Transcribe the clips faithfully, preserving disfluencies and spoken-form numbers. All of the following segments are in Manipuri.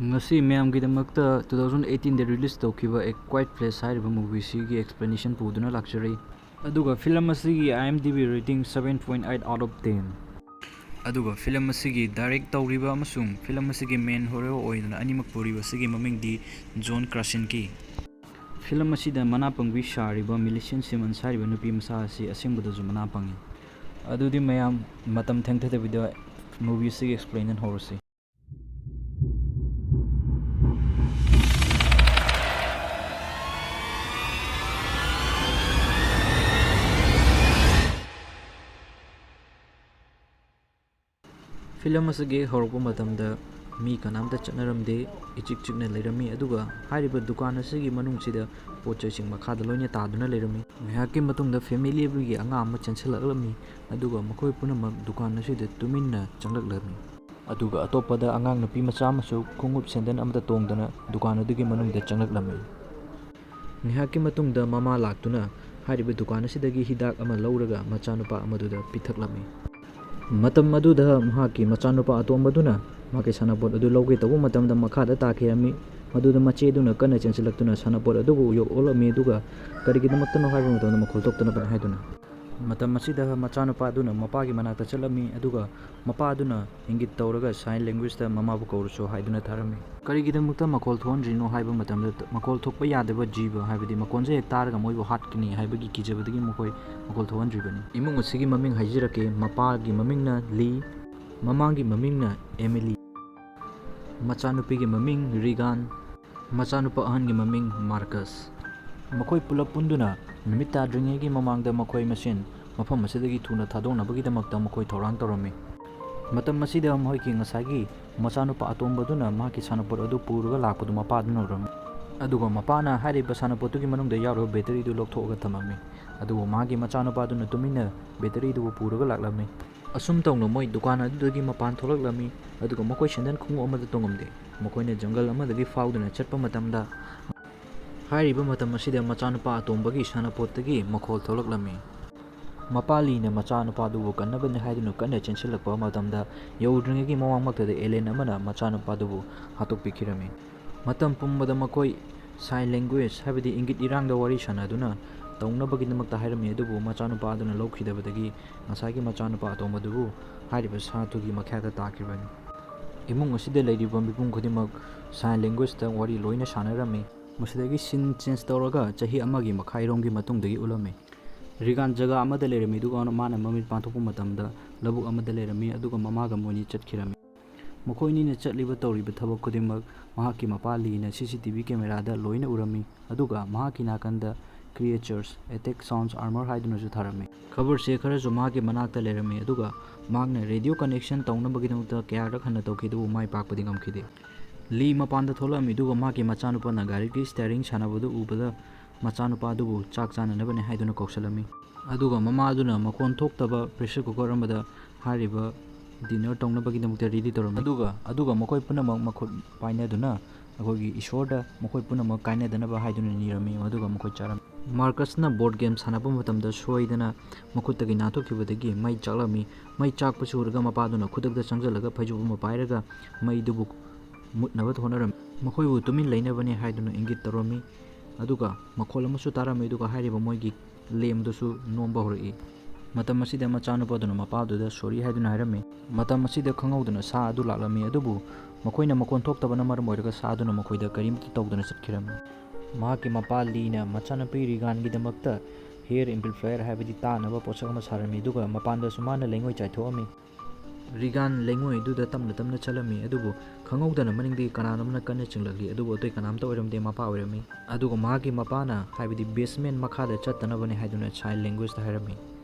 ꯉꯁꯤ ꯃꯌꯥꯝꯒꯤꯗꯃꯛꯇ two thousand eighteen ꯗ release ꯇꯧꯈꯤꯕ A Quiet Place ꯍꯥꯏꯔꯤꯕ movie ꯁꯤꯒꯤ explanation ꯄꯨꯗꯨꯅ ꯂꯥꯛꯆꯔꯤ꯫ ꯑꯗꯨꯒ film ꯑꯁꯤꯒꯤ IMDb rating seven point eight out of ten꯫ ꯑꯗꯨꯒ film ꯑꯁꯤꯒꯤ direct ꯇꯧꯔꯤꯕ ꯑꯃꯁꯨꯡ film ꯑꯁꯤꯒꯤ main hero ꯑꯣꯏꯗꯨꯅ ꯑꯅꯤꯃꯛ ꯄꯨꯔꯤꯕ ꯑꯁꯤꯒꯤ ꯃꯃꯤꯡꯗꯤ John Krasinski꯫ Film ꯑꯁꯤꯗ ꯃꯅꯥ ꯄꯪꯕꯤ ꯁꯥꯔꯤꯕ Millicent Simmonds ꯍꯥꯏꯔꯤꯕ ꯅꯨꯄꯤ ꯃꯆꯥ ꯑꯁꯤ ꯑꯁꯦꯡꯕꯗꯁꯨ ꯃꯅꯥ ꯄꯪꯉꯤ꯫ ꯑꯗꯨꯗꯤ ꯃꯌꯥꯝ ꯃꯇꯝ ꯊꯦꯡꯊꯗꯕꯤꯗ movie ꯑꯁꯤꯒꯤ explanation ꯍꯧꯔꯁꯤ꯫ Film ꯑꯁꯤꯒꯤ ꯍꯧꯔꯛꯄ ꯃꯇꯝꯗ ꯃꯤ ꯀꯅꯥꯝꯇ ꯆꯠꯅꯔꯝꯗꯦ, ꯏꯆꯤꯛ ꯆꯤꯛꯅ ꯂꯩꯔꯝꯃꯤ꯫ ꯑꯗꯨꯒ ꯍꯥꯏꯔꯤꯕ ꯗꯨꯀꯥꯟ ꯑꯁꯤꯒꯤ ꯃꯅꯨꯡꯁꯤꯗ ꯄꯣꯠ ꯆꯩꯁꯤꯡ ꯃꯈꯥꯗ ꯂꯣꯏꯅ ꯇꯥꯗꯨꯅ ꯂꯩꯔꯝꯃꯤ꯫ ꯉꯥꯏꯍꯥꯛꯀꯤ ꯃꯇꯨꯡꯗ family ꯑꯃꯒꯤ ꯑꯉꯥꯡ ꯑꯃ ꯆꯦꯟꯁꯤꯜꯂꯛꯂꯝꯃꯤ, ꯑꯗꯨꯒ ꯃꯈꯣꯏ ꯄꯨꯝꯅꯃꯛ ꯗꯨꯀꯥꯟ ꯑꯁꯤꯗ ꯇꯨꯃꯤꯟꯅ ꯆꯪꯂꯛꯂꯝꯃꯤ꯫ ꯑꯗꯨꯒ ꯑꯇꯣꯞꯄꯗ ꯑꯉꯥꯡ ꯅꯨꯄꯤ ꯃꯆꯥ ꯑꯃꯁꯨ ꯈꯣꯡꯎꯞ ꯁꯦꯟꯗꯟ ꯑꯃꯠꯇ ꯇꯣꯡꯗꯅ ꯗꯨꯀꯥꯟ ꯑꯗꯨꯒꯤ ꯃꯅꯨꯡꯗ ꯆꯪꯂꯛꯂꯝꯃꯤ꯫ ꯉꯥꯏꯍꯥꯛꯀꯤ ꯃꯇꯨꯡꯗ ꯃꯃꯥ ꯂꯥꯛꯇꯨꯅ ꯍꯥꯏꯔꯤꯕ ꯗꯨꯀꯥꯟ ꯑꯁꯤꯗꯒꯤ ꯍꯤꯗꯥꯛ ꯑꯃ ꯂꯧꯔꯒ ꯃꯆꯥꯅꯨꯄꯥ ꯑꯃꯗꯨꯗ ꯄꯤꯊꯛꯂꯝꯃꯤ꯫ ꯃꯇꯝ ꯑꯗꯨꯗ ꯃꯍꯥꯛꯀꯤ ꯃꯆꯥꯅꯨꯄꯥ ꯑꯇꯣꯝꯕꯗꯨꯅ ꯃꯍꯥꯛꯀꯤ ꯁꯥꯟꯅꯄꯣꯠ ꯑꯗꯨ ꯂꯧꯒꯦ ꯇꯧꯕ ꯃꯇꯝꯗ ꯃꯈꯥꯗ ꯇꯥꯈꯤꯔꯝꯃꯤ꯫ ꯃꯗꯨꯗ ꯃꯆꯦꯗꯨꯅ ꯀꯟꯅ ꯆꯦꯟꯁꯤꯜꯂꯛꯇꯨꯅ ꯁꯥꯟꯅꯄꯣꯠ ꯑꯗꯨꯕꯨ ꯌꯣꯛ ꯑꯣꯠꯂꯝꯃꯤ, ꯑꯗꯨꯒ ꯀꯔꯤꯒꯤꯗꯃꯛꯇꯅꯣ ꯍꯥꯏꯕ ꯃꯇꯝꯗ ꯃꯈꯣꯜ ꯊꯣꯛꯇꯅꯕꯅꯤ ꯍꯥꯏꯗꯨꯅ꯫ ꯃꯇꯝ ꯑꯁꯤꯗ ꯃꯆꯥꯅꯨꯄꯥ ꯑꯗꯨꯅ ꯃꯄꯥꯒꯤ ꯃꯅꯥꯛꯇ ꯆꯠꯂꯝꯃꯤ, ꯑꯗꯨꯒ ꯃꯄꯥ ꯑꯗꯨꯅ ꯏꯪꯒꯤꯠ ꯇꯧꯔꯒ sign language ꯇ ꯃꯃꯥꯕꯨ ꯀꯧꯔꯨꯆꯣ ꯍꯥꯏꯗꯨꯅ ꯊꯥꯔꯝꯃꯤ꯫ ꯀꯔꯤꯒꯤꯗꯃꯛꯇ ꯃꯈꯣꯜ ꯊꯣꯛꯍꯟꯗ꯭ꯔꯤꯅꯣ ꯍꯥꯏꯕ ꯃꯇꯝꯗ, ꯃꯈꯣꯜ ꯊꯣꯛꯄ ꯌꯥꯗꯕ ꯖꯤꯕ, ꯍꯥꯏꯕꯗꯤ ꯃꯈꯣꯟꯁꯦ ꯍꯦꯛ ꯇꯥꯔꯒ ꯃꯣꯏꯕꯨ ꯍꯥꯠꯀꯅꯤ ꯍꯥꯏꯕꯒꯤ ꯀꯤꯖꯕꯗꯒꯤ ꯃꯈꯣꯏ ꯃꯈꯣꯜ ꯊꯣꯛꯍꯟꯗ꯭ꯔꯤꯕꯅꯤ꯫ ꯏꯃꯨꯡ ꯑꯁꯤꯒꯤ ꯃꯃꯤꯡ ꯍꯥꯏꯖꯔꯛꯀꯦ, ꯃꯄꯥꯒꯤ ꯃꯃꯤꯡꯅ ꯂꯤ, ꯃꯃꯥꯒꯤ ꯃꯃꯤꯡꯅ ꯑꯦꯃꯤꯂꯤ, ꯃꯆꯥꯅꯨꯄꯤꯒꯤ ꯃꯃꯤꯡ ꯔꯤꯒꯥꯟ, ꯃꯆꯥꯅꯨꯄꯥ ꯑꯍꯟꯒꯤ ꯃꯃꯤꯡ ꯃꯥꯔꯀꯁ꯫ ꯃꯈꯣꯏ ꯄꯨꯂꯞ ꯄꯨꯟꯗꯨꯅ ꯅꯨꯃꯤꯠ ꯇꯥꯗ꯭ꯔꯤꯉꯩꯒꯤ ꯃꯃꯥꯡꯗ ꯃꯈꯣꯏ ꯃꯁꯦꯟ ꯃꯐꯝ ꯑꯁꯤꯗꯒꯤ ꯊꯨꯅ ꯊꯥꯗꯣꯛꯅꯕꯒꯤꯗꯃꯛꯇ ꯃꯈꯣꯏ ꯊꯧꯔꯥꯡ ꯇꯧꯔꯝꯃꯤ꯫ ꯃꯇꯝ ꯑꯁꯤꯗ ꯃꯈꯣꯏꯒꯤ ꯉꯁꯥꯏꯒꯤ ꯃꯆꯥꯅꯨꯄꯥ ꯑꯇꯣꯝꯕꯗꯨꯅ ꯃꯍꯥꯛꯀꯤ ꯁꯥꯟꯅꯄꯣꯠ ꯑꯗꯨ ꯄꯨꯔꯒ ꯂꯥꯛꯄꯗꯨ ꯃꯄꯥꯗꯨꯅ ꯎꯔꯝꯃꯤ꯫ ꯑꯗꯨꯒ ꯃꯄꯥꯅ ꯍꯥꯏꯔꯤꯕ ꯁꯥꯟꯅꯄꯣꯠꯇꯨꯒꯤ ꯃꯅꯨꯡꯗ ꯌꯥꯎꯔꯤꯕ battery ꯗꯨ ꯂꯧꯊꯣꯛꯑꯒ ꯊꯝꯃꯝꯃꯤ꯫ ꯑꯗꯨꯕꯨ ꯃꯍꯥꯛꯀꯤ ꯃꯆꯥꯅꯨꯄꯥꯗꯨꯅ ꯇꯨꯃꯤꯟꯅ battery ꯗꯨꯕꯨ ꯄꯨꯔꯒ ꯂꯥꯛꯂꯝꯃꯤ꯫ ꯑꯁꯨꯝ ꯇꯧꯅ ꯃꯣꯏ ꯗꯨꯀꯥꯟ ꯑꯗꯨꯗꯒꯤ ꯃꯄꯥꯟ ꯊꯣꯛꯂꯛꯂꯝꯃꯤ, ꯑꯗꯨꯒ ꯃꯈꯣꯏ ꯁꯦꯟꯗꯟ ꯈꯣꯡꯎꯞ ꯑꯃꯠꯇ ꯇꯣꯡꯉꯝꯗꯦ꯫ ꯃꯈꯣꯏꯅ ꯖꯪꯒꯜ ꯑꯃꯗꯒꯤ ꯐꯥꯎꯗꯨꯅ ꯆꯠꯄ ꯃꯇꯝꯗ, ꯍꯥꯏꯔꯤꯕ ꯃꯇꯝ ꯑꯁꯤꯗ ꯃꯆꯥꯅꯨꯄꯥ ꯑꯇꯣꯝꯕꯒꯤ ꯁꯥꯟꯅꯄꯣꯠꯇꯒꯤ ꯃꯈꯣꯜ ꯊꯣꯛꯂꯛꯂꯝꯃꯤ꯫ ꯃꯄꯥ ꯂꯤꯅ ꯃꯆꯥꯅꯨꯄꯥꯗꯨꯕꯨ ꯀꯟꯅꯕꯅꯤ ꯍꯥꯏꯗꯨꯅ ꯀꯟꯅ ꯆꯦꯟꯁꯤꯜꯂꯛꯄ ꯃꯇꯝꯗ, ꯌꯧꯗ꯭ꯔꯤꯉꯩꯒꯤ ꯃꯃꯥꯡꯃꯛꯇꯗ alien ꯑꯃꯅ ꯃꯆꯥꯅꯨꯄꯥꯗꯨꯕꯨ ꯍꯥꯠꯇꯣꯛꯄꯤꯈꯤꯔꯝꯃꯤ꯫ ꯃꯇꯝ ꯄꯨꯝꯕꯗ ꯃꯈꯣꯏ sign language, ꯍꯥꯏꯕꯗꯤ ꯏꯪꯒꯤꯠ ꯏꯔꯥꯡꯗ ꯋꯥꯔꯤ ꯁꯥꯟꯅꯗꯨꯅ ꯇꯧꯅꯕꯒꯤꯗꯃꯛꯇ ꯍꯥꯏꯔꯝꯃꯤ, ꯑꯗꯨꯕꯨ ꯃꯆꯥꯅꯨꯄꯥ ꯑꯗꯨꯅ ꯂꯧꯈꯤꯗꯕꯗꯒꯤ ꯉꯁꯥꯏꯒꯤ ꯃꯆꯥꯅꯨꯄꯥ ꯑꯇꯣꯝꯕꯗꯨꯕꯨ ꯍꯥꯏꯔꯤꯕ ꯁꯥ ꯑꯗꯨꯒꯤ ꯃꯈꯥꯗ ꯇꯥꯈꯤꯕꯅꯤ꯫ ꯏꯃꯨꯡ ꯑꯁꯤꯗ ꯂꯩꯔꯤꯕ ꯃꯤꯄꯨꯝ ꯈꯨꯗꯤꯡꯃꯛ sign languageꯇ ꯋꯥꯔꯤ ꯂꯣꯏꯅ ꯁꯥꯟꯅꯔꯝꯃꯤ꯫ ꯃꯁꯤꯗꯒꯤ scene change ꯇꯧꯔꯒ ꯆꯍꯤ ꯑꯃꯒꯤ ꯃꯈꯥꯏꯔꯣꯝꯒꯤ ꯃꯇꯨꯡꯗꯒꯤ ꯎꯠꯂꯝꯃꯤ꯫ ꯔꯤꯒꯥꯟ ꯖꯒꯥ ꯑꯃꯗ ꯂꯩꯔꯝꯃꯤ, ꯑꯗꯨꯒ ꯃꯥꯅ ꯃꯃꯤꯠ ꯄꯥꯡꯊꯣꯛꯄ ꯃꯇꯝꯗ ꯂꯧꯕꯨꯛ ꯑꯃꯗ ꯂꯩꯔꯝꯃꯤ, ꯑꯗꯨꯒ ꯃꯃꯥꯒ ꯃꯣꯏꯅꯤ ꯆꯠꯈꯤꯔꯝꯃꯤ꯫ ꯃꯈꯣꯏꯅꯤꯅ ꯆꯠꯂꯤꯕ ꯇꯧꯔꯤꯕ ꯊꯕꯛ ꯈꯨꯗꯤꯡꯃꯛ ꯃꯍꯥꯛꯀꯤ ꯃꯄꯥ ꯂꯤꯅ CCTV cameraꯗ ꯂꯣꯏꯅ ꯎꯔꯝꯃꯤ, ꯑꯗꯨꯒ ꯃꯍꯥꯛꯀꯤ ꯅꯥꯀꯟꯗ creatures, attack sounds, armor ꯍꯥꯏꯗꯨꯅꯁꯨ ꯊꯥꯔꯝꯃꯤ꯫ ꯈꯕꯔꯁꯦ ꯈꯔꯁꯨ ꯃꯍꯥꯛꯀꯤ ꯃꯅꯥꯛꯇ ꯂꯩꯔꯝꯃꯤ, ꯑꯗꯨꯒ ꯃꯍꯥꯛꯅ radio connection ꯇꯧꯅꯕꯒꯤꯗꯃꯛꯇ ꯀꯌꯥꯔꯛ ꯍꯟꯅ ꯇꯧꯈꯤ, ꯑꯗꯨꯕꯨ ꯃꯥꯏ ꯄꯥꯛꯄꯗꯤ ꯉꯝꯈꯤꯗꯦ꯫ ꯂꯤ ꯃꯄꯥꯟꯗ ꯊꯣꯛꯂꯛꯑꯝꯃꯤ, ꯑꯗꯨꯒ ꯃꯍꯥꯛꯀꯤ ꯃꯆꯥꯅꯨꯄꯥꯅ ꯒꯥꯔꯤꯒꯤ steering ꯁꯥꯟꯅꯕꯗꯨ ꯎꯕꯗ ꯃꯆꯥꯅꯨꯄꯥ ꯑꯗꯨꯕꯨ ꯆꯥꯛ ꯆꯥꯅꯅꯕꯅꯤ ꯍꯥꯏꯗꯨꯅ ꯀꯧꯁꯜꯂꯝꯃꯤ꯫ ꯑꯗꯨꯒ ꯃꯃꯥ ꯑꯗꯨꯅ ꯃꯈꯣꯟ ꯊꯣꯛꯇꯕ pressure cooker ꯑꯃꯗ ꯍꯥꯏꯔꯤꯕ dinner ꯇꯧꯅꯕꯒꯤꯗꯃꯛꯇ ready ꯇꯧꯔꯝꯃꯤ꯫ ꯑꯗꯨꯒ, ꯑꯗꯨꯒ ꯃꯈꯣꯏ ꯄꯨꯝꯅꯃꯛ ꯃꯈꯨꯠ ꯄꯥꯏꯅꯗꯨꯅ ꯑꯩꯈꯣꯏꯒꯤ ꯏꯁꯣꯔꯗ ꯃꯈꯣꯏ ꯄꯨꯝꯅꯃꯛ ꯀꯥꯏꯅꯗꯅꯕ ꯍꯥꯏꯗꯨꯅ ꯅꯤꯔꯝꯃꯤ, ꯑꯗꯨꯒ ꯃꯈꯣꯏ ꯆꯥꯔꯝꯃꯤ꯫ ꯃꯥꯔꯀꯁꯅ board game ꯁꯥꯟꯅꯕ ꯃꯇꯝꯗ ꯁꯣꯏꯗꯅ ꯃꯈꯨꯠꯇꯒꯤ ꯅꯥꯟꯊꯣꯛꯈꯤꯕꯗꯒꯤ ꯃꯩ ꯆꯥꯛꯂꯝꯃꯤ꯫ ꯃꯩ ꯆꯥꯛꯄꯁꯤ ꯎꯔꯒ ꯃꯄꯥꯗꯨꯅ ꯈꯨꯗꯛꯇ ꯆꯪꯁꯤꯜꯂꯒ ꯐꯩꯖꯨꯞ ꯑꯃ ꯄꯥꯏꯔꯒ ꯃꯩꯗꯨꯕꯨ ꯃꯨꯠꯅꯕ ꯍꯣꯠꯅꯔꯝꯃꯤ꯫ ꯃꯈꯣꯏꯕꯨ ꯇꯨꯃꯤꯟ ꯂꯩꯅꯕꯅꯤ ꯍꯥꯏꯗꯨꯅ ꯏꯪꯒꯤꯠ ꯇꯧꯔꯝꯃꯤ꯫ ꯑꯗꯨꯒ ꯃꯈꯣꯜ ꯑꯃꯁꯨ ꯇꯥꯔꯝꯃꯤ, ꯑꯗꯨꯒ ꯍꯥꯏꯔꯤꯕ ꯃꯣꯏꯒꯤ lamp ꯗꯨꯁꯨ ꯅꯣꯝꯕ ꯍꯧꯔꯛꯏ꯫ ꯃꯇꯝ ꯑꯁꯤꯗ ꯃꯆꯥꯅꯨꯄꯥꯗꯨꯅ ꯃꯄꯥꯗꯨꯗ sorry ꯍꯥꯏꯗꯨꯅ ꯍꯥꯏꯔꯝꯃꯤ꯫ ꯃꯇꯝ ꯑꯁꯤꯗ ꯈꯪꯍꯧꯗꯅ ꯁꯥ ꯑꯗꯨ ꯂꯥꯛꯂꯝꯃꯤ, ꯑꯗꯨꯕꯨ ꯃꯈꯣꯏꯅ ꯃꯈꯣꯟ ꯊꯣꯛꯇꯕꯅ ꯃꯔꯝ ꯑꯣꯏꯔꯒ ꯁꯥ ꯑꯗꯨꯅ ꯃꯈꯣꯏꯗ ꯀꯔꯤꯃꯠꯇ ꯇꯧꯗꯅ ꯆꯠꯈꯤꯔꯝꯃꯤ꯫ ꯃꯍꯥꯛꯀꯤ ꯃꯄꯥ ꯂꯤꯅ ꯃꯆꯥꯅꯨꯄꯤ ꯔꯤꯒꯥꯟꯒꯤꯗꯃꯛꯇ hair amplifier, ꯍꯥꯏꯕꯗꯤ ꯇꯥꯅꯕ ꯄꯣꯠꯁꯛ ꯑꯃ ꯁꯥꯔꯝꯃꯤ, ꯑꯗꯨꯒ ꯃꯄꯥꯟꯗꯁꯨ ꯃꯥꯅ ꯂꯩꯉꯣꯏ ꯆꯥꯏꯊꯣꯛꯑꯝꯃꯤ꯫ ꯔꯤꯒꯥꯟ ꯂꯩꯉꯣꯏ ꯑꯗꯨꯗ ꯇꯞꯅ ꯇꯞꯅ ꯆꯠꯂꯝꯃꯤ, ꯑꯗꯨꯕꯨ ꯈꯪꯍꯧꯗꯅ ꯃꯅꯤꯡꯗꯒꯤ ꯀꯅꯥꯅꯣꯝꯅ ꯀꯟꯅ ꯆꯤꯡꯂꯛꯂꯤ, ꯑꯗꯨꯕꯨ ꯑꯇꯩ ꯀꯅꯥꯝꯇ ꯑꯣꯏꯔꯝꯗꯦ, ꯃꯄꯥ ꯑꯣꯏꯔꯝꯃꯤ꯫ ꯑꯗꯨꯒ ꯃꯍꯥꯛꯀꯤ ꯃꯄꯥꯅ, ꯍꯥꯏꯕꯗꯤ basement ꯃꯈꯥꯗ ꯆꯠꯇꯅꯕꯅꯤ ꯍꯥꯏꯗꯨꯅ sign language ꯇ ꯍꯥꯏꯔꯝꯃꯤ꯫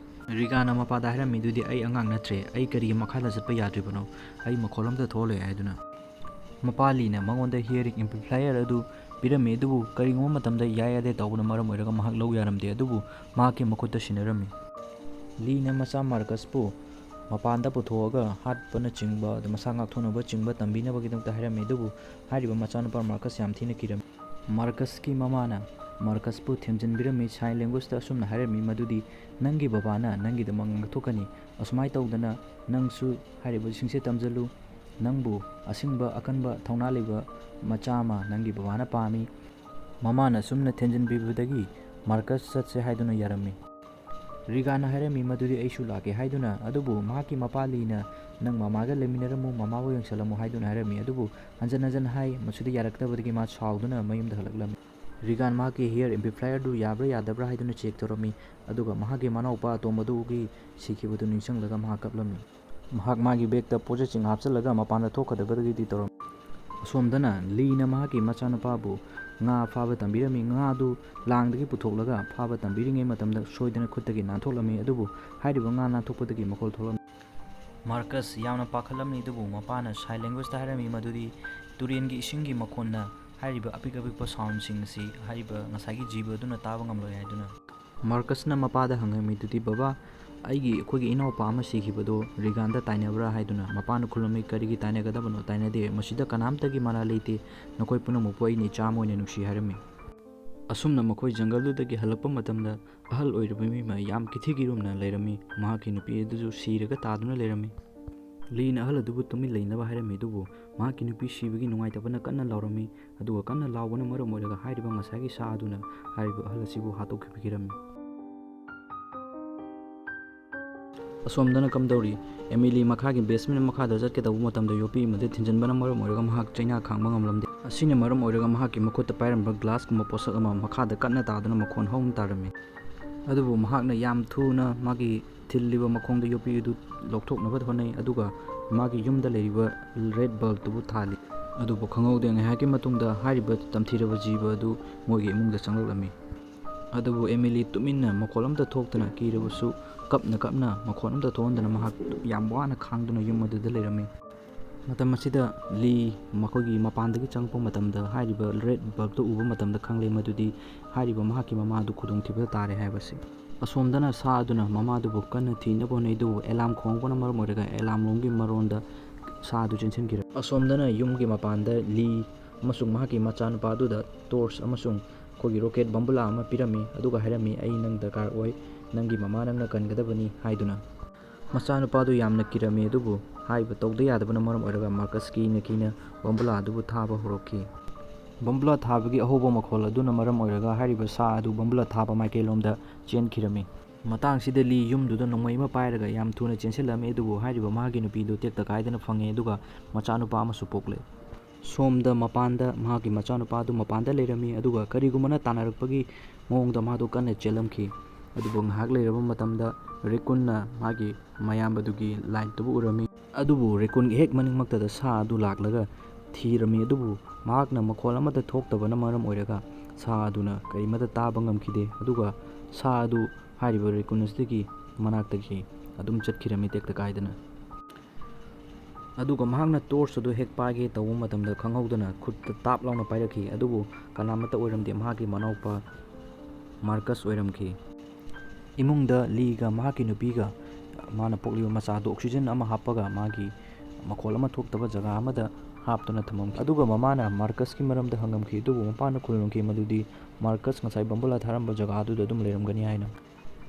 ꯔꯤꯒꯥꯟꯅ ꯃꯄꯥꯗ ꯍꯥꯏꯔꯝꯃꯤ, "ꯑꯗꯨꯗꯤ ꯑꯩ ꯑꯉꯥꯡ ꯅꯠꯇ꯭ꯔꯦ, ꯑꯩ ꯀꯔꯤꯒꯤ ꯃꯈꯥꯗ ꯆꯠꯄ ꯌꯥꯗ꯭ꯔꯤꯕꯅꯣ? ꯑꯩ ꯃꯈꯣꯜ ꯑꯝꯇ ꯊꯣꯛꯍꯜꯂꯣꯏ" ꯍꯥꯏꯗꯨꯅ꯫ ꯃꯄꯥ ꯂꯤꯅ ꯃꯉꯣꯟꯗ hearing amplifier ꯑꯗꯨ ꯄꯤꯔꯝꯃꯤ, ꯑꯗꯨꯕꯨ ꯀꯔꯤꯒꯨꯝꯕ ꯃꯇꯝꯗ ꯌꯥꯏ ꯌꯥꯗꯦ ꯇꯧꯕꯅ ꯃꯔꯝ ꯑꯣꯏꯔꯒ ꯃꯍꯥꯛ ꯂꯧ ꯌꯥꯔꯝꯗꯦ, ꯑꯗꯨꯕꯨ ꯃꯍꯥꯛꯀꯤ ꯃꯈꯨꯠꯇ ꯁꯤꯟꯅꯔꯝꯃꯤ꯫ ꯂꯤꯅ ꯃꯆꯥ ꯃꯥꯔꯀꯁꯄꯨ ꯃꯄꯥꯟꯗ ꯄꯨꯊꯣꯛꯑꯒ ꯍꯥꯠꯄꯅꯆꯤꯡꯕ, ꯑꯗꯨ ꯃꯁꯥ ꯉꯥꯛꯊꯣꯛꯅꯕ ꯆꯤꯡꯕ ꯇꯝꯕꯤꯅꯕꯒꯤꯗꯃꯛꯇ ꯍꯥꯏꯔꯝꯃꯤ, ꯑꯗꯨꯕꯨ ꯍꯥꯏꯔꯤꯕ ꯃꯆꯥꯅꯨꯄꯥ ꯃꯥꯔꯀꯁ ꯌꯥꯝ ꯊꯤꯅ ꯀꯤꯔꯝꯃꯤ꯫ ꯃꯥꯔꯀꯁꯀꯤ ꯃꯃꯥꯅ ꯃꯥꯔꯀꯁꯄꯨ ꯊꯦꯝꯖꯤꯟꯕꯤꯔꯝꯃꯤ꯫ ꯁꯥꯏꯟ ꯂꯦꯡꯒ꯭ꯋꯦꯖꯇ ꯑꯁꯨꯝꯅ ꯍꯥꯏꯔꯝꯃꯤ ꯃꯗꯨꯗꯤ, "ꯅꯪꯒꯤ ꯕꯕꯥꯅ ꯅꯪꯒꯤꯗꯃꯛ ꯉꯥꯡꯊꯣꯛꯀꯅꯤ꯫ ꯑꯁꯨꯃꯥꯏ ꯇꯧꯗꯅ ꯅꯪꯁꯨ ꯍꯥꯏꯔꯤꯕꯁꯤꯡꯁꯦ ꯇꯝꯖꯜꯂꯨ꯫ ꯅꯪꯕꯨ ꯑꯁꯤꯡꯕ, ꯑꯀꯟꯕ, ꯊꯧꯅꯥ ꯂꯩꯕ ꯃꯆꯥ ꯑꯃ ꯅꯪꯒꯤ ꯕꯕꯥꯅ ꯄꯥꯝꯃꯤ꯫" ꯃꯃꯥꯅ ꯑꯁꯨꯝꯅ ꯊꯦꯝꯖꯤꯟꯕꯤꯕꯗꯒꯤ ꯃꯥꯔꯀꯁ ꯆꯠꯁꯦ ꯍꯥꯏꯗꯨꯅ ꯌꯥꯔꯝꯃꯤ꯫ ꯔꯤꯒꯥꯟꯅ ꯍꯥꯏꯔꯝꯃꯤ ꯃꯗꯨꯗꯤ ꯑꯩꯁꯨ ꯂꯥꯛꯀꯦ ꯍꯥꯏꯗꯨꯅ, ꯑꯗꯨꯕꯨ ꯃꯍꯥꯛꯀꯤ ꯃꯄꯥ ꯂꯤꯅ "ꯅꯪ ꯃꯃꯥꯒ ꯂꯩꯃꯤꯟꯅꯔꯝꯃꯨ, ꯃꯃꯥꯕꯨ ꯌꯦꯡꯁꯤꯜꯂꯝꯃꯨ" ꯍꯥꯏꯗꯨꯅ ꯍꯥꯏꯔꯝꯃꯤ꯫ ꯑꯗꯨꯕꯨ ꯍꯟꯖꯟ ꯍꯟꯖꯟ ꯍꯥꯏ, ꯃꯁꯤꯗ ꯌꯥꯔꯛꯇꯕꯗꯒꯤ ꯃꯥ ꯁꯥꯎꯗꯨꯅ ꯃꯌꯨꯝꯗ ꯍꯜꯂꯛꯂꯝꯃꯤ꯫ ꯔꯤꯒꯥꯟ ꯃꯍꯥꯛꯀꯤ ꯍꯤꯌꯔ ꯑꯦꯝꯄ꯭ꯂꯤꯐꯥꯌꯔꯗꯨ ꯌꯥꯕ꯭ꯔꯥ ꯌꯥꯗꯕ꯭ꯔꯥ ꯍꯥꯏꯗꯨꯅ ꯆꯦꯛ ꯇꯧꯔꯝꯃꯤ, ꯑꯗꯨꯒ ꯃꯍꯥꯛꯀꯤ ꯃꯅꯥꯎꯄꯥ ꯑꯇꯣꯝꯕꯗꯨꯒꯤ ꯁꯤꯈꯤꯕꯗꯨ ꯅꯤꯡꯁꯤꯡꯂꯒ ꯃꯍꯥꯛ ꯀꯞꯂꯝꯃꯤ꯫ ꯃꯍꯥꯛ ꯃꯥꯒꯤ ꯕꯦꯒꯇ ꯄꯣꯠ ꯆꯩꯁꯤꯡ ꯍꯥꯞꯆꯤꯜꯂꯒ ꯃꯄꯥꯟꯗ ꯊꯣꯛꯀꯗꯕꯗꯒꯤꯗꯤ ꯇꯧꯔꯝꯃꯤ꯫ ꯑꯁꯣꯝꯗꯅ ꯂꯤꯅ ꯃꯍꯥꯛꯀꯤ ꯃꯆꯥꯅꯨꯄꯥꯕꯨ ꯉꯥ ꯐꯥꯕ ꯇꯝꯕꯤꯔꯝꯃꯤ꯫ ꯉꯥꯗꯨ ꯂꯥꯡꯗꯒꯤ ꯄꯨꯊꯣꯛꯂꯒ ꯐꯥꯕ ꯇꯝꯕꯤꯔꯤꯉꯩ ꯃꯇꯝꯗ ꯁꯣꯏꯗꯅ ꯈꯨꯠꯇꯒꯤ ꯅꯥꯟꯊꯣꯛꯂꯝꯃꯤ꯫ ꯑꯗꯨꯕꯨ ꯍꯥꯏꯔꯤꯕ ꯉꯥ ꯅꯥꯟꯊꯣꯛꯄꯗꯒꯤ ꯃꯈꯣꯜ ꯊꯣꯛꯂꯝꯃꯤ꯫ ꯃꯥꯔꯀꯁ ꯌꯥꯝꯅ ꯄꯥꯈꯠꯂꯝꯃꯤ, ꯑꯗꯨꯕꯨ ꯃꯄꯥꯅ ꯁꯥꯏꯟ ꯂꯦꯡꯒ꯭ꯋꯦꯖꯇ ꯍꯥꯏꯔꯝꯃꯤ ꯃꯗꯨꯗꯤ ꯇꯨꯔꯦꯟꯒꯤ ꯏꯁꯤꯡꯒꯤ ꯃꯈꯣꯟꯅ ꯍꯥꯏꯔꯤꯕ ꯑꯄꯤꯛ ꯑꯄꯤꯛꯄ ꯁꯥꯎꯟꯁꯤꯡ ꯑꯁꯤ ꯍꯥꯏꯔꯤꯕ ꯉꯁꯥꯏꯒꯤ ꯖꯤꯕ ꯑꯗꯨꯅ ꯇꯥꯕ ꯉꯝꯂꯣꯏ ꯍꯥꯏꯗꯨꯅ꯫ ꯃꯥꯔꯀꯁꯅ ꯃꯄꯥꯗ ꯍꯪꯉꯝꯃꯤꯗꯨꯗꯤ, "ꯕꯕꯥ, ꯑꯩꯒꯤ, ꯑꯩꯈꯣꯏꯒꯤ ꯏꯅꯥꯎꯄꯥ ꯑꯃ ꯁꯤꯈꯤꯕꯗꯣ ꯔꯤꯒꯥꯟꯗ ꯇꯥꯏꯅꯕ꯭ꯔꯥ?" ꯍꯥꯏꯗꯨꯅ꯫ ꯃꯄꯥꯅ ꯈꯨꯝꯂꯝꯃꯤ, "ꯀꯔꯤꯒꯤ ꯇꯥꯏꯅꯒꯗꯕꯅꯣ? ꯇꯥꯏꯅꯗꯦ꯫ ꯃꯁꯤꯗ ꯀꯅꯥꯝꯇꯒꯤ ꯃꯔꯥꯜ ꯂꯩꯇꯦ꯫ ꯅꯈꯣꯏ ꯄꯨꯝꯅꯃꯛꯄꯨ ꯑꯩꯅ ꯏꯆꯥ ꯑꯃ ꯑꯣꯏꯅ ꯅꯨꯡꯁꯤ" ꯍꯥꯏꯔꯝꯃꯤ꯫ ꯑꯁꯨꯝꯅ ꯃꯈꯣꯏ ꯖꯪꯒꯜꯗꯨꯗꯒꯤ ꯍꯜꯂꯛꯄ ꯃꯇꯝꯗ ꯑꯍꯜ ꯑꯣꯏꯔꯕ ꯃꯤ ꯑꯃ ꯌꯥꯝ ꯀꯤꯊꯤ ꯀꯤꯔꯨꯝꯅ ꯂꯩꯔꯝꯃꯤ꯫ ꯃꯍꯥꯛꯀꯤ ꯅꯨꯄꯤ ꯑꯗꯨꯁꯨ ꯁꯤꯔꯒ ꯇꯥꯗꯨꯅ ꯂꯩꯔꯝꯃꯤ꯫ ꯂꯤꯅ ꯑꯍꯜ ꯑꯗꯨꯕꯨ ꯇꯨꯃꯤꯟ ꯂꯩꯅꯕ ꯍꯥꯏꯔꯝꯃꯤ, ꯑꯗꯨꯕꯨ ꯃꯍꯥꯛꯀꯤ ꯅꯨꯄꯤ ꯁꯤꯕꯒꯤ ꯅꯨꯡꯉꯥꯏꯇꯕꯅ ꯀꯟꯅ ꯂꯥꯎꯔꯝꯃꯤ꯫ ꯑꯗꯨꯒ ꯀꯟꯅ ꯂꯥꯎꯕꯅ ꯃꯔꯝ ꯑꯣꯏꯔꯒ ꯍꯥꯏꯔꯤꯕ ꯉꯁꯥꯏꯒꯤ ꯁꯥ ꯑꯗꯨꯅ ꯍꯥꯏꯔꯤꯕ ꯑꯍꯜ ꯑꯁꯤꯕꯨ ꯍꯥꯠꯇꯣꯛꯄꯤꯔꯝꯃꯤ꯫ ꯑꯁꯣꯝꯗꯅ ꯀꯝꯗꯧꯔꯤ? ꯑꯦꯃꯤꯂꯤ ꯃꯈꯥꯒꯤ ꯕꯦꯁꯃꯦꯟ ꯃꯈꯥꯗ ꯆꯠꯀꯗꯧꯕ ꯃꯇꯝꯗ ꯌꯣꯠꯄꯤ ꯑꯃꯗ ꯊꯤꯟꯖꯤꯟꯕꯅ ꯃꯔꯝ ꯑꯣꯏꯔꯒ ꯃꯍꯥꯛ ꯆꯩꯅꯥ ꯈꯥꯡꯕ ꯉꯝꯂꯝꯗꯦ꯫ ꯑꯁꯤꯅ ꯃꯔꯝ ꯑꯣꯏꯔꯒ ꯃꯍꯥꯛꯀꯤ ꯃꯈꯨꯠꯇ ꯄꯥꯏꯔꯝꯕ ꯒ꯭ꯂꯥꯁꯀꯨꯝꯕ ꯄꯣꯠꯁꯛ ꯑꯃ ꯃꯈꯥꯗ ꯀꯟꯅ ꯇꯥꯗꯨꯅ ꯃꯈꯣꯟ ꯍꯧꯅ ꯇꯥꯔꯝꯃꯤ꯫ ꯑꯗꯨꯕꯨ ꯃꯍꯥꯛꯅ ꯌꯥꯝ ꯊꯨꯅ ꯃꯥꯒꯤ ꯊꯤꯜꯂꯤꯕ ꯃꯈꯣꯡꯗ ꯌꯣꯠꯄꯤ ꯑꯗꯨ ꯂꯧꯊꯣꯛꯅꯕ ꯍꯣꯠꯅꯩ, ꯑꯗꯨꯒ ꯃꯥꯒꯤ ꯌꯨꯝꯗ ꯂꯩꯔꯤꯕ ꯔꯦꯗ ꯕꯜꯕꯇꯨꯕꯨ ꯊꯥꯜꯂꯤ꯫ ꯑꯗꯨꯕꯨ ꯈꯪꯍꯧꯗꯦ, ꯉꯥꯏꯍꯥꯛꯀꯤ ꯃꯇꯨꯡꯗ ꯍꯥꯏꯔꯤꯕ ꯇꯝꯊꯤꯔꯕ ꯖꯤꯕ ꯑꯗꯨ ꯃꯣꯏꯒꯤ ꯏꯃꯨꯡꯗ ꯆꯪꯂꯛꯂꯝꯃꯤ꯫ ꯑꯗꯨꯕꯨ ꯑꯦꯃꯤꯂꯤ ꯇꯨꯃꯤꯟꯅ ꯃꯈꯣꯜ ꯑꯃꯠꯇ ꯊꯣꯛꯇꯅ, ꯀꯤꯔꯕꯁꯨ ꯀꯞꯅ ꯀꯞꯅ ꯃꯈꯣꯟ ꯑꯃꯠꯇ ꯊꯣꯛꯍꯟꯗꯅ ꯃꯍꯥꯛ ꯌꯥꯝ ꯋꯥꯅ ꯈꯥꯡꯗꯨꯅ ꯌꯨꯝ ꯑꯗꯨꯗ ꯂꯩꯔꯝꯃꯤ꯫ ꯃꯇꯝ ꯑꯁꯤꯗ ꯂꯤ ꯃꯈꯣꯏꯒꯤ ꯃꯄꯥꯟꯗꯒꯤ ꯆꯪꯂꯛꯄ ꯃꯇꯝꯗ ꯍꯥꯏꯔꯤꯕ ꯔꯦꯗ ꯕꯜꯕꯇꯨ ꯎꯕ ꯃꯇꯝꯗ ꯈꯪꯂꯦ ꯃꯗꯨꯗꯤ ꯍꯥꯏꯔꯤꯕ ꯃꯍꯥꯛꯀꯤ ꯃꯃꯥꯗꯨ ꯈꯨꯗꯣꯡꯊꯤꯕꯗ ꯇꯥꯔꯦ ꯍꯥꯏꯕꯁꯤ꯫ ꯑꯁꯣꯝꯗꯅ ꯁꯥ ꯑꯗꯨꯅ ꯃꯃꯥꯗꯨꯕꯨ ꯀꯟꯅ ꯊꯤꯅꯕ ꯍꯣꯠꯅꯩ, ꯑꯗꯨꯕꯨ ꯑꯦꯂꯥꯝ ꯈꯣꯡꯂꯛꯄꯅ ꯃꯔꯝ ꯑꯣꯏꯔꯒ ꯑꯦꯂꯥꯝ ꯂꯣꯝꯒꯤ ꯃꯔꯣꯟꯗ ꯁꯥ ꯑꯗꯨ ꯆꯦꯟꯁꯤꯟꯈꯤꯔꯝꯃꯤ꯫ ꯑꯁꯣꯝꯗꯅ ꯌꯨꯝꯒꯤ ꯃꯄꯥꯟꯗ ꯂꯤ ꯑꯃꯁꯨꯡ ꯃꯍꯥꯛꯀꯤ ꯃꯆꯥꯅꯨꯄꯥ ꯑꯗꯨꯗ ꯇꯣꯔꯆ ꯑꯃꯁꯨꯡ ꯑꯩꯈꯣꯏꯒꯤ ꯔꯣꯀꯦꯠ ꯕꯝꯕꯨꯂꯥ ꯑꯃ ꯄꯤꯔꯝꯃꯤ, ꯑꯗꯨꯒ ꯍꯥꯏꯔꯝꯃꯤ, "ꯑꯩ ꯅꯪ ꯗꯔꯀꯥꯔ ꯑꯣꯏ, ꯅꯪꯒꯤ ꯃꯃꯥ ꯅꯪꯅ ꯀꯟꯒꯗꯕꯅꯤ" ꯍꯥꯏꯗꯨꯅ꯫ ꯃꯆꯥꯅꯨꯄꯥꯗꯨ ꯌꯥꯝꯅ ꯀꯤꯔꯝꯃꯤ, ꯑꯗꯨꯕꯨ ꯍꯥꯏꯕ ꯇꯧꯗ ꯌꯥꯗꯕꯅ ꯃꯔꯝ ꯑꯣꯏꯔꯒ ꯃꯥꯔꯀꯁ ꯀꯤꯅ ꯀꯤꯅ ꯕꯝꯕꯨꯂꯥ ꯑꯗꯨꯕꯨ ꯊꯥꯕ ꯍꯧꯔꯛꯈꯤ꯫ ꯕꯝꯕꯨꯂꯥ ꯊꯥꯕꯒꯤ ꯑꯍꯧꯕ ꯃꯈꯣꯜ ꯑꯗꯨꯅ ꯃꯔꯝ ꯑꯣꯏꯔꯒ ꯍꯥꯏꯔꯤꯕ ꯁꯥ ꯑꯗꯨ ꯕꯝꯕꯨꯂꯥ ꯊꯥꯕ ꯃꯥꯏꯀꯩꯂꯣꯝꯗ ꯆꯦꯟꯈꯤꯔꯝꯃꯤ꯫ ꯃꯇꯥꯡꯁꯤꯗ ꯂꯤ ꯌꯨꯝꯗꯨꯗ ꯅꯣꯡꯃꯩ ꯑꯃ ꯄꯥꯏꯔꯒ ꯌꯥꯝ ꯊꯨꯅ ꯆꯦꯟꯁꯤꯜꯂꯝꯃꯤ, ꯑꯗꯨꯕꯨ ꯍꯥꯏꯔꯤꯕ ꯃꯍꯥꯛꯀꯤ ꯅꯨꯄꯤꯗꯨ ꯇꯦꯛꯇ ꯀꯥꯏꯗꯅ ꯐꯪꯉꯦ, ꯑꯗꯨꯒ ꯃꯆꯥꯅꯨꯄꯥ ꯑꯃꯁꯨ ꯄꯣꯛꯂꯦ꯫ ꯁꯣꯝꯗ ꯃꯄꯥꯟꯗ ꯃꯍꯥꯛꯀꯤ ꯃꯆꯥꯅꯨꯄꯥ ꯑꯗꯨ ꯃꯄꯥꯟꯗ ꯂꯩꯔꯝꯃꯤ, ꯑꯗꯨꯒ ꯀꯔꯤꯒꯨꯝꯕꯅ ꯇꯥꯟꯅꯔꯛꯄꯒꯤ ꯃꯑꯣꯡꯗ ꯃꯥꯗꯨ ꯀꯟꯅ ꯆꯦꯜꯂꯝꯈꯤ꯫ ꯑꯗꯨꯕꯨ ꯉꯥꯏꯍꯥꯛ ꯂꯩꯔꯕ ꯃꯇꯝꯗ ꯔꯦꯀꯨꯟꯅ ꯃꯥꯒꯤ ꯃꯌꯥꯝꯕꯗꯨꯒꯤ ꯂꯥꯏꯠꯇꯨꯕꯨ ꯎꯔꯝꯃꯤ꯫ ꯑꯗꯨꯕꯨ ꯔꯦꯀꯨꯟꯒꯤ ꯍꯦꯛ ꯃꯅꯤꯡꯃꯛꯇꯗ ꯁꯥ ꯑꯗꯨ ꯂꯥꯛꯂꯒ ꯊꯤꯔꯝꯃꯤ, ꯑꯗꯨꯕꯨ ꯃꯍꯥꯛꯅ ꯃꯈꯣꯜ ꯑꯃꯠꯇ ꯊꯣꯛꯇꯕꯅ ꯃꯔꯝ ꯑꯣꯏꯔꯒ ꯁꯥ ꯑꯗꯨꯅ ꯀꯔꯤꯃꯠꯇ ꯇꯥꯕ ꯉꯝꯈꯤꯗꯦ꯫ ꯑꯗꯨꯒ ꯁꯥ ꯑꯗꯨ ꯍꯥꯏꯔꯤꯕ ꯔꯦꯀꯨꯟ ꯑꯁꯤꯗꯒꯤ ꯃꯅꯥꯛꯇꯒꯤ ꯑꯗꯨꯝ ꯆꯠꯈꯤꯔꯝꯃꯤ ꯇꯦꯛꯇ ꯀꯥꯏꯗꯅ꯫ ꯑꯗꯨꯒ ꯃꯍꯥꯛꯅ ꯇꯣꯔꯆ ꯑꯗꯨ ꯍꯦꯛ ꯄꯥꯏꯒꯦ ꯇꯧꯕ ꯃꯇꯝꯗ ꯈꯪꯍꯧꯗꯅ ꯈꯨꯠꯇ ꯇꯥꯞ ꯂꯥꯎꯅ ꯄꯥꯏꯔꯛꯈꯤ, ꯑꯗꯨꯕꯨ ꯀꯅꯥꯃꯠꯇ ꯑꯣꯏꯔꯝꯗꯦ, ꯃꯍꯥꯛꯀꯤ ꯃꯅꯥꯎꯄꯥ ꯃꯥꯔꯀꯁ ꯑꯣꯏꯔꯝꯈꯤ꯫ ꯏꯃꯨꯡꯗ ꯂꯤꯒ ꯃꯍꯥꯛꯀꯤ ꯅꯨꯄꯤꯒ ꯃꯥꯅ ꯄꯣꯛꯂꯤꯕ ꯃꯆꯥꯗꯨ ꯑꯣꯛꯁꯤꯖꯟ ꯑꯃ ꯍꯥꯞꯄꯒ ꯃꯥꯒꯤ ꯃꯈꯣꯜ ꯑꯃ ꯊꯣꯛꯇꯕ ꯖꯒꯥ ꯑꯃꯗ ꯍꯥꯞꯇꯨꯅ ꯊꯝꯃꯝꯈꯤ꯫ ꯑꯗꯨꯒ ꯃꯃꯥꯅ ꯃꯥꯔꯀꯁꯀꯤ ꯃꯔꯝꯗ ꯍꯪꯉꯝꯈꯤ, ꯑꯗꯨꯕꯨ ꯃꯄꯥꯅ ꯈꯨꯝꯂꯝꯈꯤ ꯃꯗꯨꯗꯤ ꯃꯥꯔꯀꯁ ꯉꯁꯥꯏ ꯕꯝꯕꯨꯂꯥ ꯊꯥꯔꯝꯕ ꯖꯒꯥꯗꯨꯗ ꯑꯗꯨꯝ ꯂꯩꯔꯝꯒꯅꯤ ꯍꯥꯏꯅ꯫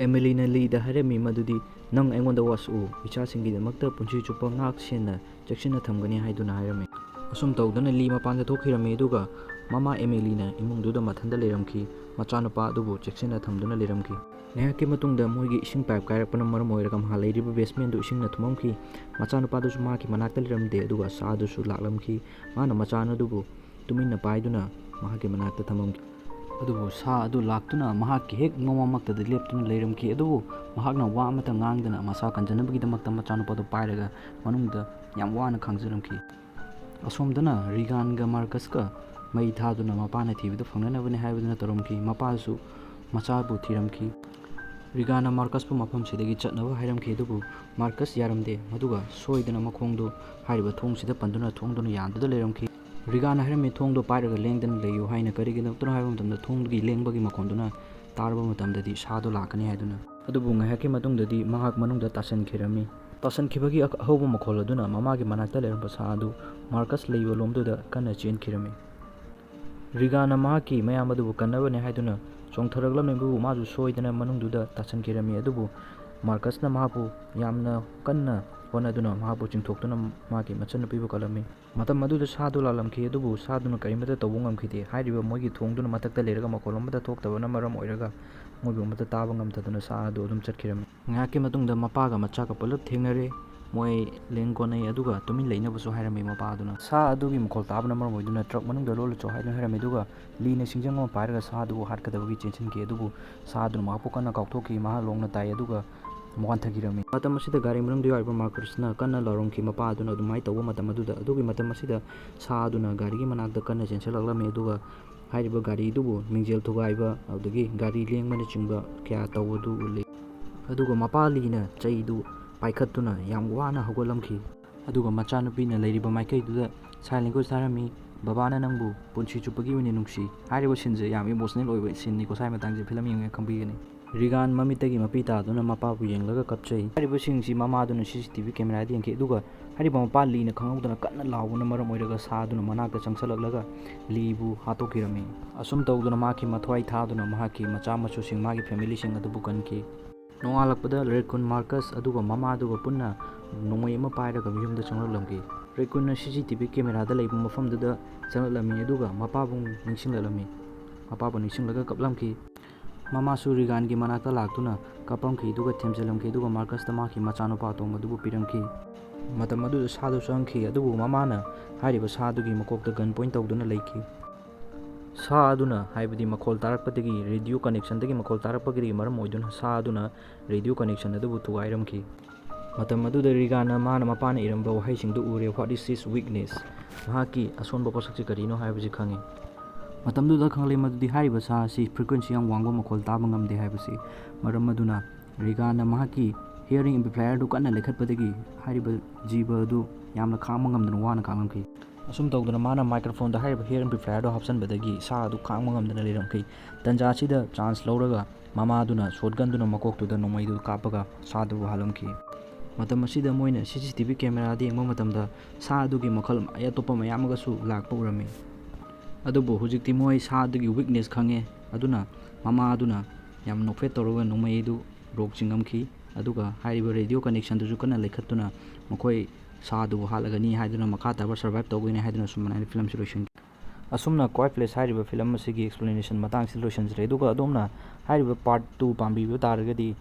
ꯑꯦꯃꯤꯂꯤꯅ ꯂꯤꯗ ꯍꯥꯏꯔꯝꯃꯤ ꯃꯗꯨꯗꯤ, "ꯅꯪ ꯑꯩꯉꯣꯟꯗ ꯋꯥꯁꯛꯎ, ꯏꯆꯥꯁꯤꯡꯒꯤꯗꯃꯛꯇ ꯄꯨꯟꯁꯤ ꯆꯨꯞꯄ ꯉꯥꯛ ꯁꯦꯟꯅ ꯆꯦꯛꯁꯤꯟꯅ ꯊꯝꯒꯅꯤ" ꯍꯥꯏꯗꯨꯅ ꯍꯥꯏꯔꯝꯃꯤ꯫ ꯑꯁꯨꯝ ꯇꯧꯗꯅ ꯂꯤ ꯃꯄꯥꯟꯗ ꯊꯣꯛꯈꯤꯔꯝꯃꯤ, ꯑꯗꯨꯒ ꯃꯃꯥ ꯑꯦꯃꯤꯂꯤꯅ ꯏꯃꯨꯡꯗꯨꯗ ꯃꯊꯟꯇ ꯂꯩꯔꯝꯈꯤ꯫ ꯃꯆꯥꯅꯨꯄꯥ ꯑꯗꯨꯕꯨ ꯆꯦꯛꯁꯤꯟꯅ ꯊꯝꯗꯨꯅ ꯂꯩꯔꯝꯈꯤ꯫ ꯉꯥꯏꯍꯥꯛꯀꯤ ꯃꯇꯨꯡꯗ ꯃꯣꯏꯒꯤ ꯏꯁꯤꯡ ꯄꯥꯏꯞ ꯀꯥꯏꯔꯛꯄꯅ ꯃꯔꯝ ꯑꯣꯏꯔꯒ ꯃꯍꯥꯛ ꯂꯩꯔꯤꯕ ꯕꯦꯁꯃꯦꯟꯗꯨ ꯏꯁꯤꯡꯅ ꯊꯨꯝꯃꯝꯈꯤ꯫ ꯃꯆꯥꯅꯨꯄꯥꯗꯨꯁꯨ ꯃꯍꯥꯛꯀꯤ ꯃꯅꯥꯛꯇ ꯂꯩꯔꯝꯗꯦ, ꯑꯗꯨꯒ ꯁꯥꯗꯨꯁꯨ ꯂꯥꯛꯂꯝꯈꯤ꯫ ꯃꯥꯅ ꯃꯆꯥ ꯑꯗꯨꯕꯨ ꯇꯨꯃꯤꯟꯅ ꯄꯥꯏꯗꯨꯅ ꯃꯍꯥꯛꯀꯤ ꯃꯅꯥꯛꯇ ꯊꯝꯃꯝꯈꯤ꯫ ꯑꯗꯨꯕꯨ ꯁꯥ ꯑꯗꯨ ꯂꯥꯛꯇꯨꯅ ꯃꯍꯥꯛꯀꯤ ꯍꯦꯛ ꯃꯃꯥꯡꯃꯛꯇꯗ ꯂꯦꯞꯇꯨꯅ ꯂꯩꯔꯝꯈꯤ꯫ ꯑꯗꯨꯕꯨ ꯃꯍꯥꯛꯅ ꯋꯥ ꯑꯃꯠꯇ ꯉꯥꯡꯗꯅ ꯃꯁꯥ ꯀꯟꯖꯅꯕꯒꯤꯗꯃꯛꯇ ꯃꯆꯥꯅꯨꯄꯥꯗꯨ ꯄꯥꯏꯔꯒ ꯃꯅꯨꯡꯗ ꯌꯥꯝ ꯋꯥꯅ ꯈꯥꯡꯖꯔꯝꯈꯤ꯫ ꯑꯁꯣꯝꯗꯅ ꯔꯤꯒꯥꯟꯒ ꯃꯥꯔꯀꯁꯀ ꯃꯩ ꯊꯥꯗꯨꯅ ꯃꯄꯥꯅ ꯊꯤꯕꯗ ꯐꯪꯅꯅꯕꯅꯤ ꯍꯥꯏꯕꯗꯨꯅ ꯇꯧꯔꯝꯈꯤ꯫ ꯃꯄꯥꯁꯨ ꯃꯆꯥꯕꯨ ꯊꯤꯔꯝꯈꯤ꯫ ꯔꯤꯒꯥꯟꯅ ꯃꯥꯔꯀꯁꯄꯨ ꯃꯐꯝꯁꯤꯗꯒꯤ ꯆꯠꯅꯕ ꯍꯥꯏꯔꯝꯈꯤ, ꯑꯗꯨꯕꯨ ꯃꯥꯔꯀꯁ ꯌꯥꯔꯝꯗꯦ꯫ ꯃꯗꯨꯒ ꯁꯣꯏꯗꯅ ꯃꯈꯣꯡꯗꯨ ꯍꯥꯏꯔꯤꯕ ꯊꯣꯡꯁꯤꯗ ꯄꯟꯗꯨꯅ ꯊꯣꯡꯗꯨꯅ ꯌꯥꯟꯗꯨꯅ ꯂꯩꯔꯝꯈꯤ꯫ ꯔꯤꯒꯥꯟꯅ ꯍꯥꯏꯔꯝꯃꯤ, "ꯊꯣꯡꯗꯣ ꯄꯥꯏꯔꯒ ꯂꯦꯡꯗꯅ ꯂꯩꯌꯨ" ꯍꯥꯏꯅ꯫ ꯀꯔꯤꯒꯤꯗꯃꯛꯇꯅꯣ ꯍꯥꯏꯕ ꯃꯇꯝꯗ ꯊꯣꯡꯗꯨꯒꯤ ꯂꯦꯡꯕꯒꯤ ꯃꯈꯣꯟꯗꯨꯅ ꯇꯥꯔꯕ ꯃꯇꯝꯗꯗꯤ ꯁꯥꯗꯣ ꯂꯥꯛꯀꯅꯤ ꯍꯥꯏꯗꯨꯅ꯫ ꯑꯗꯨꯕꯨ ꯉꯥꯏꯍꯥꯛꯀꯤ ꯃꯇꯨꯡꯗꯗꯤ ꯃꯍꯥꯛ ꯃꯅꯨꯡꯗ ꯇꯥꯁꯤꯟꯈꯤꯔꯝꯃꯤ꯫ ꯇꯥꯁꯤꯟꯈꯤꯕꯒꯤ ꯑ-, ꯑꯍꯧꯕ ꯃꯈꯣꯜ ꯑꯗꯨꯅ ꯃꯃꯥꯒꯤ ꯃꯅꯥꯛꯇ ꯂꯩꯔꯝꯕ ꯁꯥ ꯑꯗꯨ ꯃꯥꯔꯀꯁ ꯂꯩꯕ ꯂꯣꯝꯗꯨꯗ ꯀꯟꯅ ꯆꯦꯟꯈꯤꯔꯝꯃꯤ꯫ ꯔꯤꯒꯥꯟꯅ ꯃꯍꯥꯛꯀꯤ ꯃꯌꯥꯝ ꯑꯗꯨꯕꯨ ꯀꯟꯅꯕꯅꯤ ꯍꯥꯏꯗꯨꯅ ꯆꯣꯡꯊꯔꯛꯂꯝꯃꯤ, ꯑꯗꯨꯕꯨ ꯃꯥꯁꯨ ꯁꯣꯏꯗꯅ ꯃꯅꯨꯡꯗꯨꯗ ꯇꯥꯁꯤꯟꯈꯤꯔꯝꯃꯤ꯫ ꯑꯗꯨꯕꯨ ꯃꯥꯔꯀꯁꯅ ꯃꯍꯥꯛꯄꯨ ꯌꯥꯝꯅ ꯀꯟꯅ ꯍꯣꯠꯅꯗꯨꯅ ꯃꯍꯥꯛꯄꯨ ꯆꯤꯡꯊꯣꯛꯇꯨꯅ ꯃꯍꯥꯛꯀꯤ ꯃꯆꯟꯅꯨꯄꯤꯕꯨ ꯀꯜꯂꯝꯃꯤ꯫ ꯃꯇꯝ ꯑꯗꯨꯗ ꯁꯥꯗꯨ ꯂꯥꯜꯂꯝꯈꯤ, ꯑꯗꯨꯕꯨ ꯁꯥꯗꯨꯅ ꯀꯔꯤꯃꯠꯇ ꯇꯧꯕ ꯉꯝꯈꯤꯗꯦ꯫ ꯍꯥꯏꯔꯤꯕ ꯃꯣꯏꯒꯤ ꯊꯣꯡꯗꯨꯅ ꯃꯊꯛꯇ ꯂꯩꯔꯒ ꯃꯈꯣꯜ ꯑꯃꯠꯇ ꯊꯣꯛꯇꯕꯅ ꯃꯔꯝ ꯑꯣꯏꯔꯒ ꯃꯣꯏꯕꯨ ꯑꯃꯠꯇ ꯇꯥꯕ ꯉꯝꯗꯗꯨꯅ ꯁꯥ ꯑꯗꯨ ꯑꯗꯨꯝ ꯆꯠꯈꯤꯔꯝꯃꯤ꯫ ꯉꯥꯏꯍꯥꯛꯀꯤ ꯃꯇꯨꯡꯗ ꯃꯄꯥꯒ ꯃꯆꯥꯒ ꯄꯨꯂꯞ ꯊꯦꯡꯅꯔꯦ꯫ ꯃꯣꯏ ꯂꯦꯡ ꯀꯣꯟꯅꯩ, ꯑꯗꯨꯒ ꯇꯨꯃꯤꯟ ꯂꯩꯅꯕꯁꯨ ꯍꯥꯏꯔꯝꯃꯤ ꯃꯄꯥ ꯑꯗꯨꯅ꯫ ꯁꯥ ꯑꯗꯨꯒꯤ ꯃꯈꯣꯜ ꯇꯥꯕꯅ ꯃꯔꯝ ꯑꯣꯏꯗꯨꯅ ꯇ꯭ꯔꯛ ꯃꯅꯨꯡꯗ ꯂꯣꯜꯂꯨ ꯆꯣ ꯍꯥꯏꯗꯨꯅ ꯍꯥꯏꯔꯝꯃꯤ, ꯑꯗꯨꯒ ꯂꯤꯅ ꯁꯤꯡꯖꯪ ꯑꯃ ꯄꯥꯏꯔꯒ ꯁꯥ ꯑꯗꯨꯕꯨ ꯍꯥꯠꯀꯗꯕꯒꯤ ꯆꯦꯟꯁꯤꯟꯈꯤ꯫ ꯑꯗꯨꯕꯨ ꯁꯥ ꯑꯗꯨꯅ ꯃꯍꯥꯛꯄꯨ ꯀꯟꯅ ꯀꯥꯎꯊꯣꯛꯈꯤ, ꯃꯍꯥꯛ ꯂꯣꯡꯅ ꯇꯥꯏ, ꯑꯗꯨꯒ ꯋꯥꯟꯊꯈꯤꯔꯝꯃꯤ꯫ ꯃꯇꯝ ꯑꯁꯤꯗ ꯒꯥꯔꯤ ꯃꯅꯨꯡꯗ ꯌꯥꯎꯔꯤꯕ ꯃꯥꯔꯀꯁꯅ ꯀꯟꯅ ꯂꯥꯎꯔꯝꯈꯤ ꯃꯄꯥ ꯑꯗꯨꯅ ꯑꯗꯨꯃꯥꯏꯅ ꯇꯧꯕ ꯃꯇꯝ ꯑꯗꯨꯗ꯫ ꯑꯗꯨꯒꯤ ꯃꯇꯝ ꯑꯁꯤꯗ ꯁꯥ ꯑꯗꯨꯅ ꯒꯥꯔꯤꯒꯤ ꯃꯅꯥꯛꯇ ꯀꯟꯅ ꯆꯦꯟꯁꯤꯜꯂꯛꯂꯝꯃꯤ, ꯑꯗꯨꯒ ꯍꯥꯏꯔꯤꯕ ꯒꯥꯔꯤꯗꯨꯕꯨ ꯃꯤꯡꯖꯦꯜ ꯊꯨꯒꯥꯏꯕ, ꯑꯗꯨꯗꯒꯤ ꯒꯥꯔꯤ ꯂꯦꯡꯕꯅꯆꯤꯡꯕ ꯀꯌꯥ ꯇꯧꯕꯗꯨ ꯎꯠꯂꯤ꯫ ꯑꯗꯨꯒ ꯃꯄꯥ ꯂꯤꯅ ꯆꯩꯗꯨ ꯄꯥꯏꯈꯠꯇꯨꯅ ꯌꯥꯝ ꯋꯥꯅ ꯍꯧꯒꯠꯂꯝꯈꯤ꯫ ꯑꯗꯨꯒ ꯃꯆꯥꯅꯨꯄꯤꯅ ꯂꯩꯔꯤꯕ ꯃꯥꯏꯀꯩꯗꯨꯗ sign language ꯊꯥꯔꯝꯃꯤ, "ꯕꯕꯥꯅ ꯅꯪꯕꯨ ꯄꯨꯟꯁꯤ ꯆꯨꯞꯄꯒꯤ ꯑꯣꯏꯅ ꯅꯨꯡꯁꯤ"꯫ ꯍꯥꯏꯔꯤꯕ sceneꯁꯦ ꯌꯥꯝ emotional ꯑꯣꯏꯕ sceneꯅꯤꯀꯣ, ꯁ꯭ꯋꯥꯏ ꯃꯇꯥꯡꯁꯦ film ꯌꯦꯡꯉꯒ ꯈꯪꯕꯤꯒꯅꯤ꯫ ꯔꯤꯒꯥꯟ ꯃꯃꯤꯠꯇꯒꯤ ꯃꯄꯤ ꯇꯥꯗꯨꯅ ꯃꯄꯥꯕꯨ ꯌꯦꯡꯂꯒ ꯀꯞꯆꯩ꯫ ꯍꯥꯏꯔꯤꯕꯁꯤꯡꯁꯤ ꯃꯃꯥꯗꯨꯅ C C T V cameraꯗ ꯌꯦꯡꯈꯤ, ꯑꯗꯨꯒ ꯍꯥꯏꯔꯤꯕ ꯃꯄꯥ ꯂꯤꯅ ꯈꯪꯍꯧꯗꯅ ꯀꯟꯅ ꯂꯥꯎꯕꯅ ꯃꯔꯝ ꯑꯣꯏꯔꯒ ꯁꯥꯗꯨꯅ ꯃꯅꯥꯛꯇ ꯆꯪꯁꯤꯜꯂꯛꯂꯒ ꯂꯤꯕꯨ ꯍꯥꯠꯇꯣꯛꯈꯤꯔꯝꯃꯤ꯫ ꯑꯁꯨꯝ ꯇꯧꯗꯨꯅ ꯃꯍꯥꯛꯀꯤ ꯃꯊ꯭ꯋꯥꯏ ꯊꯥꯗꯨꯅ ꯃꯍꯥꯛꯀꯤ ꯃꯆꯥ ꯃꯁꯨꯁꯤꯡ, ꯃꯥꯒꯤ familyꯁꯤꯡ ꯑꯗꯨꯕꯨ ꯀꯟꯈꯤ꯫ ꯅꯣꯡꯉꯥꯜꯂꯛꯄꯗ ꯔꯦꯀꯨꯟ ꯃꯥꯔꯀꯁ ꯑꯗꯨꯒ ꯃꯃꯥꯗꯨꯒ ꯄꯨꯟꯅ ꯅꯣꯡꯃꯩ ꯑꯃ ꯄꯥꯏꯔꯒ ꯃꯌꯨꯝꯗ ꯆꯪꯂꯛꯂꯝꯈꯤ꯫ ꯔꯦꯀꯨꯟꯅ C C T V cameraꯗ ꯂꯩꯕ ꯃꯐꯝꯗꯨꯗ ꯆꯪꯂꯛꯂꯝꯃꯤ, ꯑꯗꯨꯒ ꯃꯄꯥꯕꯨ ꯅꯤꯡꯁꯤꯡꯂꯛꯂꯝꯃꯤ꯫ ꯃꯄꯥꯕꯨ ꯅꯤꯡꯁꯤꯡꯂꯒ ꯀꯞꯂꯝꯈꯤ꯫ ꯃꯃꯥꯁꯨ ꯔꯤꯒꯥꯟꯒꯤ ꯃꯅꯥꯛꯇ ꯂꯥꯛꯇꯨꯅ ꯀꯞꯄꯝꯈꯤ, ꯑꯗꯨꯒ ꯊꯦꯝꯖꯤꯜꯂꯝꯈꯤ, ꯑꯗꯨꯒ ꯃꯥꯔꯀꯁꯇ ꯃꯍꯥꯛꯀꯤ ꯃꯆꯥꯅꯨꯄꯥ ꯑꯇꯣꯝꯕꯗꯨꯕꯨ ꯄꯤꯔꯝꯈꯤ꯫ ꯃꯇꯝ ꯑꯗꯨꯗ ꯁꯥꯗꯨ ꯆꯪꯈꯤ, ꯑꯗꯨꯕꯨ ꯃꯃꯥꯅ ꯍꯥꯏꯔꯤꯕ ꯁꯥꯗꯨꯒꯤ ꯃꯀꯣꯛꯇ gun point ꯇꯧꯗꯨꯅ ꯂꯩꯈꯤ꯫ ꯁꯥ ꯑꯗꯨꯅ, ꯍꯥꯏꯕꯗꯤ ꯃꯈꯣꯜ ꯇꯥꯔꯛꯄꯗꯒꯤ, radio connectionꯗꯒꯤ ꯃꯈꯣꯜ ꯇꯥꯔꯛꯄꯗꯒꯤ ꯃꯔꯝ ꯑꯣꯏꯗꯨꯅ ꯁꯥ ꯑꯗꯨꯅ radio connection ꯑꯗꯨꯕꯨ ꯊꯨꯒꯥꯏꯔꯝꯈꯤ꯫ ꯃꯇꯝ ꯑꯗꯨꯗ ꯔꯤꯒꯥꯟꯅ ꯃꯥꯅ ꯃꯄꯥꯅ ꯏꯔꯝꯕ ꯋꯥꯍꯩꯁꯤꯡꯗꯨ ꯎꯔꯦ, "What is his weakness?" ꯃꯍꯥꯛꯀꯤ ꯑꯁꯣꯟꯕ ꯄꯣꯠꯁꯛꯁꯤ ꯀꯔꯤꯅꯣ ꯍꯥꯏꯕꯁꯤ ꯈꯪꯉꯤ꯫ ꯃꯇꯝꯗꯨꯗ ꯈꯪꯂꯦ ꯃꯗꯨꯗꯤ ꯍꯥꯏꯔꯤꯕ ꯁꯥ ꯑꯁꯤ frequency ꯌꯥꯝ ꯋꯥꯡꯕ ꯃꯈꯣꯜ ꯇꯥꯕ ꯉꯝꯗꯦ ꯍꯥꯏꯕꯁꯤ꯫ ꯃꯔꯝ ꯑꯗꯨꯅ ꯔꯤꯒꯥꯟꯅ ꯃꯍꯥꯛꯀꯤ hearing amplifierꯗꯨ ꯀꯟꯅ ꯂꯩꯈꯠꯄꯗꯒꯤ ꯍꯥꯏꯔꯤꯕ ꯖꯤꯕ ꯑꯗꯨ ꯌꯥꯝꯅ ꯈꯥꯡꯕ ꯉꯝꯗꯅ ꯋꯥꯅ ꯈꯥꯡꯂꯝꯈꯤ꯫ ꯑꯁꯨꯝ ꯇꯧꯗꯨꯅ ꯃꯥꯅ microphoneꯗ ꯍꯥꯏꯔꯤꯕ hearing amplifierꯗꯨ ꯍꯥꯞꯆꯤꯟꯕꯗꯒꯤ ꯁꯥ ꯑꯗꯨ ꯈꯥꯡꯕ ꯉꯝꯗꯅ ꯂꯩꯔꯝꯈꯤ꯫ ꯇꯟꯖꯥ ꯑꯁꯤꯗ chance ꯂꯧꯔꯒ ꯃꯃꯥꯗꯨꯅ shotgunꯗꯨꯅ ꯃꯀꯣꯛꯇꯨꯗ ꯅꯣꯡꯃꯩꯗꯨ ꯀꯥꯞꯄꯒ ꯁꯥꯗꯨꯕꯨ ꯍꯥꯠꯂꯝꯈꯤ꯫ ꯃꯇꯝ ꯑꯁꯤꯗ ꯃꯣꯏꯅ C C T V cameraꯗ ꯌꯦꯡꯕ ꯃꯇꯝꯗ ꯁꯥ ꯑꯗꯨꯒꯤ ꯃꯈꯜ ꯑꯇꯣꯞꯄ ꯃꯌꯥꯝ ꯑꯃꯒꯁꯨ ꯂꯥꯛꯄ ꯎꯔꯝꯃꯤ꯫ ꯑꯗꯨꯕꯨ ꯍꯧꯖꯤꯛꯇꯤ ꯃꯣꯏ ꯁꯥꯗꯨꯒꯤ ꯋꯤꯛꯅꯦꯁ ꯈꯪꯉꯦ, ꯑꯗꯨꯅ ꯃꯃꯥꯗꯨꯅ ꯌꯥꯝ ꯅꯣꯛꯐꯦꯠ ꯇꯧꯔꯒ ꯅꯣꯡꯃꯩ ꯑꯗꯨ ꯔꯣꯛ ꯆꯤꯡꯉꯝꯈꯤ꯫ ꯑꯗꯨꯒ ꯍꯥꯏꯔꯤꯕ ꯔꯦꯗꯤꯑꯣ ꯀꯅꯦꯛꯁꯟꯗꯨꯁꯨ ꯀꯟꯅ ꯂꯩꯈꯠꯇꯨꯅ ꯃꯈꯣꯏ ꯁꯥꯗꯨꯕꯨ ꯍꯥꯠꯂꯒꯅꯤ ꯍꯥꯏꯗꯨꯅ, ꯃꯈꯥ ꯇꯥꯕ ꯁꯔꯚꯥꯏꯚ ꯇꯧꯒꯅꯤ ꯍꯥꯏꯗꯨꯅ ꯁꯨꯃꯥꯏꯅ ꯐꯤꯂꯝꯁꯤ ꯂꯣꯏꯁꯤꯟꯈꯤ꯫ ꯑꯁꯨꯝꯅ ꯀ꯭ꯋꯥꯏꯠ ꯄ꯭ꯂꯦꯁ ꯍꯥꯏꯔꯤꯕ ꯐꯤꯂꯝ ꯑꯁꯤꯒꯤ ꯑꯦꯛꯁꯄ꯭ꯂꯦꯅꯦꯁꯟ ꯃꯇꯥꯡꯁꯤ ꯂꯣꯏꯁꯤꯟꯖꯔꯦ꯫ ꯑꯗꯨꯒ ꯑꯗꯣꯝꯅ ꯍꯥꯏꯔꯤꯕ ꯄꯥꯔꯠ ꯇꯨ ꯄꯥꯝꯕꯤꯕ ꯇꯥꯔꯒꯗꯤ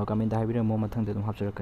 ꯀꯃꯦꯟꯗ ꯍꯥꯏꯕꯤꯔꯝꯃꯣ, ꯃꯊꯪꯗ ꯑꯗꯨꯝ ꯍꯥꯞꯆꯔꯛꯀꯅꯤ꯫